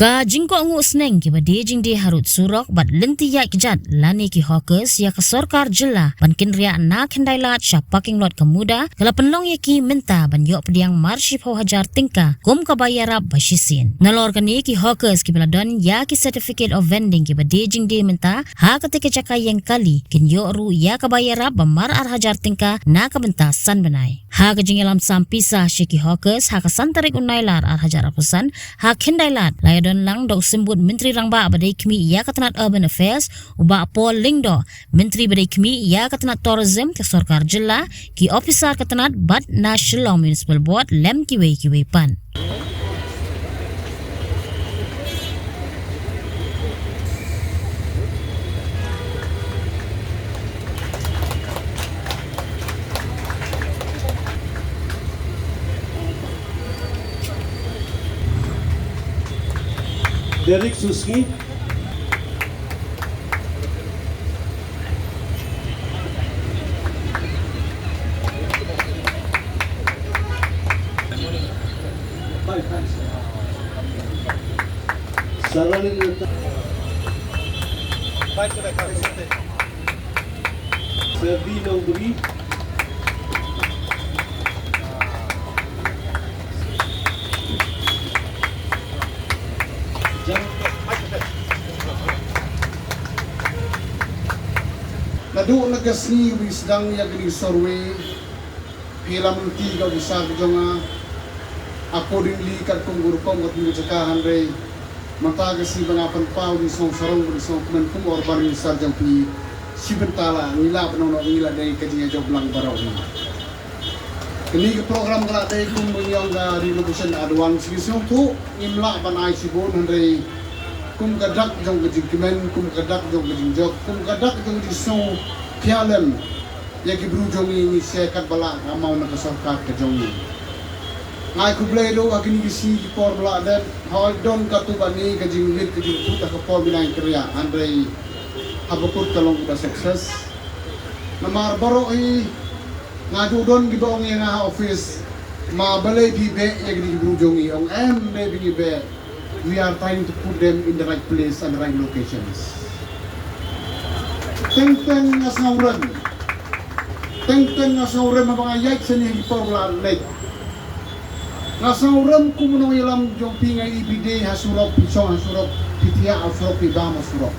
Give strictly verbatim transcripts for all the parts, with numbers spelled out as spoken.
Ka jingkohnguh sneng kiba die jingdie harud surok bad lynti ïaid kjat lane ki hawkers ïa ka sorkar jylla ban kynriah na Khyndailad sha parking lot ka MUDA, ka la pynlong ïa ki mynta ban ïoh pdiang mar shiphew hajar tyngka kum kaba ïarap ba shisien. Nalor kane, ki hawkers kiba la don ïa ki certificate of vending kiba die jingdie mynta ha kata ka jaka ïeng kali kin ïoh ruh ïa kaba ïarap ba mar ar hajar tyngka na ka bynta san bnai. Ha ka jingïalam sam pisa sha ki hawkers ha ka san tarik u Nailar ar hajar arphew san ha Khyndailad, la ïadon lang da u Symbud Myntri Rangbah ba dei khmih ïa ka tnat Urban Affairs, u Bah Paul Lyngdoh, Myntri ba dei khmih ïa ka tnat Tourism ka sorkar jylla, ki ophisar ka tnat bad na Shillong Municipal Board lem kiwei kiwei pat. Derek Suski. Saralin. Serdi Nongbri. Naduh na ka sngi ba sdang ïa kane ka survey, phi la mynta ka officer ka jong nga, accordingly katkum ka rukom katkum ka jaka, hynrei mynta ka sngi ba nga pynpaw jingsngew sarong bad jingsngew kmen kum u urban minister jong phi, shi bynta la ngi lah ban ong ngi la dei ka jingïajop lang baroh ngi. Kane ka program ka la dei kum ba ngi ong ka relocation advance, ngi sngewthuh ngim lah ban ai shibun, hynrei kum ka dak jong ka jingkmen, kum ka dak jong ka jingjop, kum ka dak jong ka jingsngewkhia lem ïa ki bru jong ngi, ngi share katba lah ka amount na ka sorkar ka jong ngi. Nga ai khublei ruh ha kine ki sngi ki por ba la dep, hooid don katto katne ka jingmit ka jingput ha ka por ba ngi nang kynriah, hynrei haba kut ka long kaba success. Namar baroh hi nga ju don kiba ong ïa nga ha office, ma balei phi beh ïa kine ki bru jong ngi, ong em, balei phi beh. We are trying to put them in the right place and the right locations. Teng teng nga sngewrem. Teng teng nga sngewrem haba nga ïaid shane ha ki por ba la leit. Nga sngewrem kum u nongïalam jong phi, nga ïohi phi die ha surok, phi shong ha surok, phi thiah ha surok, phi bam ha surok.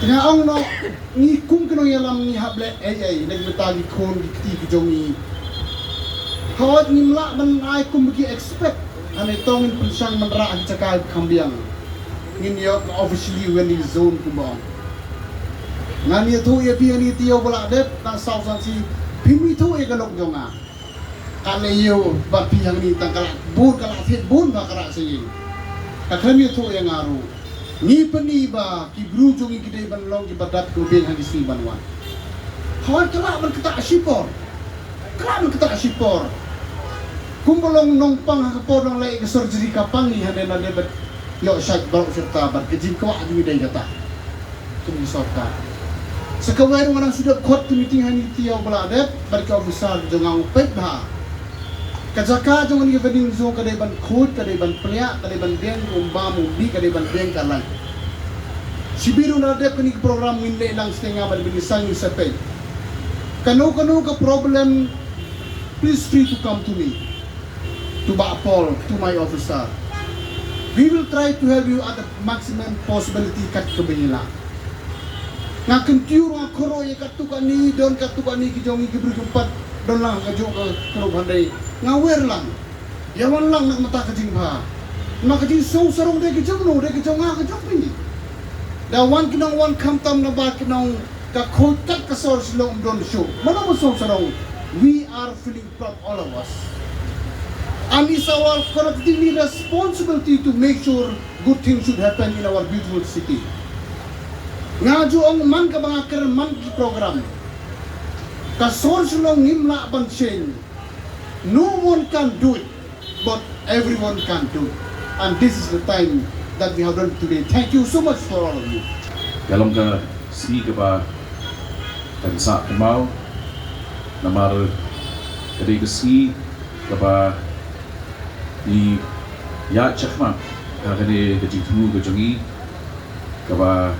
Te nga ong noh, ngi kum ki nongïalam ngi hap leh ei ei na ki bynta ki khun ki kti ki jong ngi. Hooid ngim lah ban ai kum ki expect. Hynrei to ngin pynshang ban rah ha ki jaka ba kham biang. Ngin ïoh ka officially vending zone kumba ong. Ngan ïathuh ïa phi hangne taïew ba la dep, tang saw san sngi phim ithuh ïa ka lok jong nga. Ka leh ïew bad phi hangne tang ka la bun, ka la thied bun ba ka rah sha ïing. Ka khlem ïathuh ïa nga ruh. Ngi pyni ba ki bru jong ngi ki dei ban long kiba dap kiba biang ha ki sngi ban wan. Hooid ka lah ban ktah shipor. Ka lah ban ktah shipor. Kumba long nongpang ha ka por nongleh ka surgery ka pang ngi hangne na dei ban ïoh shait baroh shirta bad ka jingkwah jong ngi dei kata. Kum ki sorkar. Sa kawei ruh nga nang shu dep khot ka meeting hangne taïew ba la dep bad ki officer jong nga, ong peit bha. Ka jaka jong kane ka vending zone ka dei ban khuid, ka dei ban pliah, ka dei ban biang ka umbam umbi, ka dei ban biang ka light. Shibit ruh la dep kane ka program ngin leh lang shatei nga bad Minister, ngin sa peit. Kano kano ka problem, please free to come to me. To Bah Paul, to my officer. We will try to help you at the maximum possibility kat kaba ngi lah. Nga kyntiew ruh, nga kyrpad ïa katto katne, don katto katne ki jong ngi ki briew ki kynpat don lang ha kajuh ka group, hynrei nga wer lang. Ïa wan lang na ka bynta ka jingbha. Namar ka jingsngew sarong dei ka jong no, dei ka jong nga, ka jong phi. Da wan ki nongwan khamtam naba ki nong ka khuid kat ka sor Shillong ym don shuh. Mano ba sngew sarong? We are feeling proud, all of us. And it's our collectively responsibility to make sure good things should happen in our beautiful city. Nga ju ong man kaba nga kren man ki program. Ka sor Shillong ngim lah ban change. No one can do it, but everyone can do it. And this is the time that we have done today. Thank you so much for all of you. Ka long ka sngi kaba kan sah kynmaw, namar ka dei ka sngi kaba ngi ïaid shakhmat Ha kane ka jingthmu ka jong ngi kaba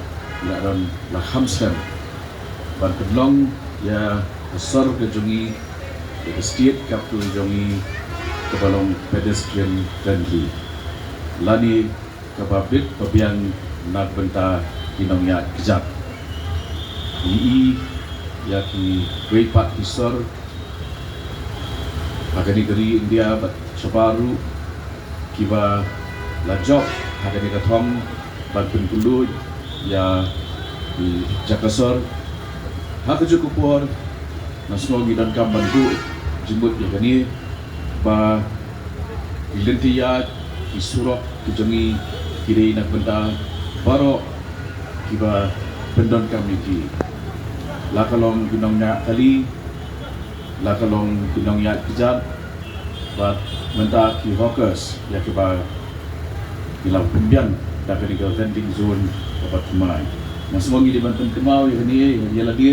la don la kham slem ban pynlong ïa ka sor ka jong ngi, ïa ka state capital jong ngi kaba long pedestrian friendly lane kaba bit ba biang na ka bynta ki nongïaid kjat. Ngi i ïa kiwei pat ki sor ha kane ka ri India bad shabar ruh kiba la jop ha kane ka thong ban pynkulut ïa ki jaka sor. Ha kajuh ka por nga sngew ngi donkam ban buh jingmut ïa kane ba ki lynti ïaid, ki surok ki jong ngi ki dei na ka bynta baroh kiba pyndonkam ïa ki, la ka long ki nongñiah kali, la ka long ki nongïaid kjat bad mynta ki hawkers ïa kiba ngi la pynbiang da kane ka vending zone kaba thymmai. Nga sngew ngi dei ban pynkynmaw ïa kane ïa lade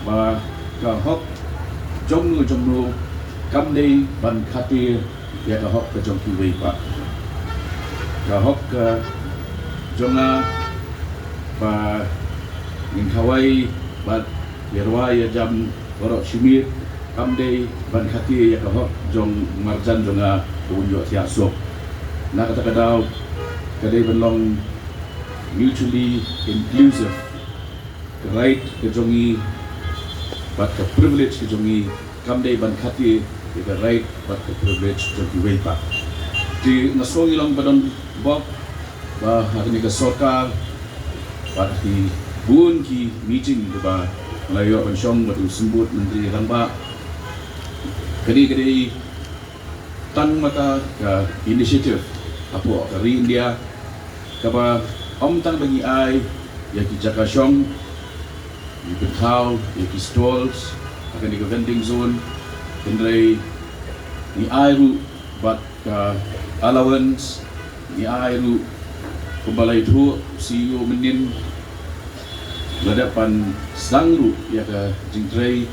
ba ka hok jongno jongno kam dei ban khater ïa ka hok ka jong kiwei pat. Ka hok ka jong nga ba ngin khawai bad ïa rwai ïa jam baroh shi miet kam dei ban khater ïa ka hok jong marjan jong nga ba un ïoh thiah suk. Na kata ka daw ka dei ban long mutually inclusive, ka right ka jong ngi bad ka privilege ka jong ngi kam dei ban khater ïa ka right bad ka privilege jong kiwei pat. Te nga sngew ngi long ba don bok ba ha kane ka sorkar bad ki bun ki meeting kiba nga la ïoh ban shong bad u Symbud Myntri Rangbah. Kane ka dei tang mata ka initiative hapoh ka ri India kaba ym tang ba ngi ai ïa ki jaka shong, ngi pynthaw ïa ki stalls ha kane ka vending zone, hynrei ngi ai ruh bad ka allowance, ngi ai ruh kumba la ïathuh C E O mynnin, la dep ban sdang ruh ïa ka jingtrei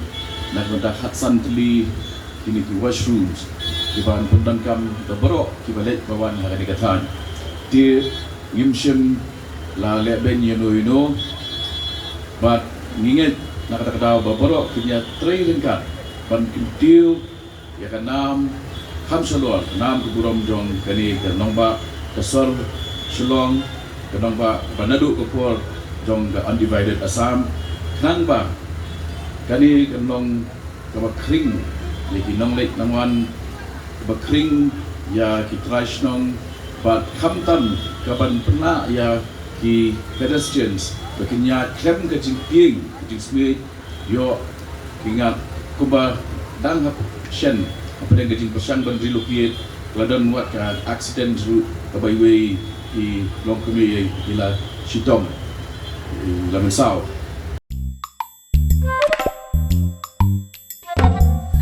na ka bynta khatsan tylli kine ki washrooms kiban pyndonkam da baroh kiba leit ba wan ha kane ka thaiñ. Te ngim shym la leh beiñ ïano ïano bad ngi ngeit na kata ka daw ba baroh kin ïatrei ryngkat ban kyntiew ïa ka nam kham shalor, ka nam ka burom jong kane ka nongbah ka sor Shillong, ka nongbah ba naduh ka por jong ka undivided Assam, khnang ba kane kan long kaba khring ïa ki nongleit nongwan, kaba khring ïa ki trai shnong bad khamtam kaban pynlah ïa ki pedestrians ba kin ïaid khlem ka jingpieng ka jingsmiej, ïoh ki ngat kumba dang hap shen hapdeng ka jingpyrshang ban relocate, la don wat ka accident ruh kaba iwei i longkmie i la shitom, i la mynsaw.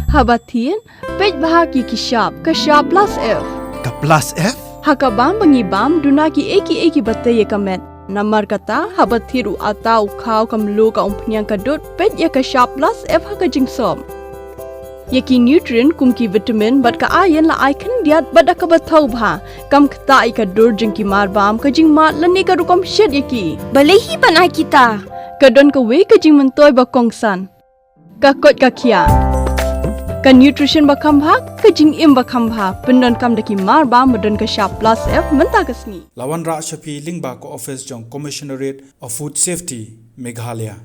Haba thied, peit bha ki ki shap, ka shap plus F. Ka plus F? Ha ka bam ba ngi bam, duna ki ei ki ei kiba tei ïa ka met. Namar kata, haba thied u atta, u khaw, ka mluh, ka umphniang, ka dud, peit ïa ka shap plus F ha ka jingsop. Ïa ki nutrient kum ki vitamin bad ka iron la ai khyndiat bad da kaba thaw bha. Kam ktah ïa ka dur jong ki mar bam, ka jingmad lane ka rukom shet ïa ki. Balei hi ban ai kita? Ka don kawei ka jingmyntoi ba kongsan. Ka koit ka khiah. Ka nutrition ba kham bha, ka jingim ba kham bha. Pyndonkam da ki mar bam ba don ka shap plus F mynta ka sngi. La wanrah sha phi lyngba ka office jong Commissionerate of Food Safety, Meghalaya.